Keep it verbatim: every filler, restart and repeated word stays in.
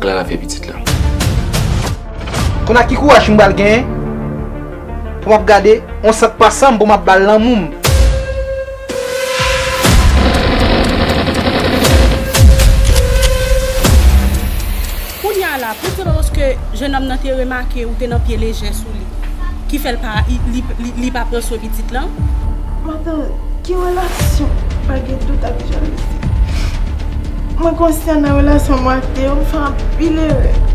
Nan afè pitit la. Konn ak ki kouraj m pral genyen pou m ap gade yon sant pa san m pou m ap ba l lanmou m. Kounye a la, pou se pa paske jennonm nan te remake ou te nan pye lejè sou li ki fè l pa li, li, li, li pa pran swen pitit lan? Matant, ki relasyon pa gen dout ak jalouzi? Mwen konsyan nan relasyon mwen ak Teo, m fè anpil erè.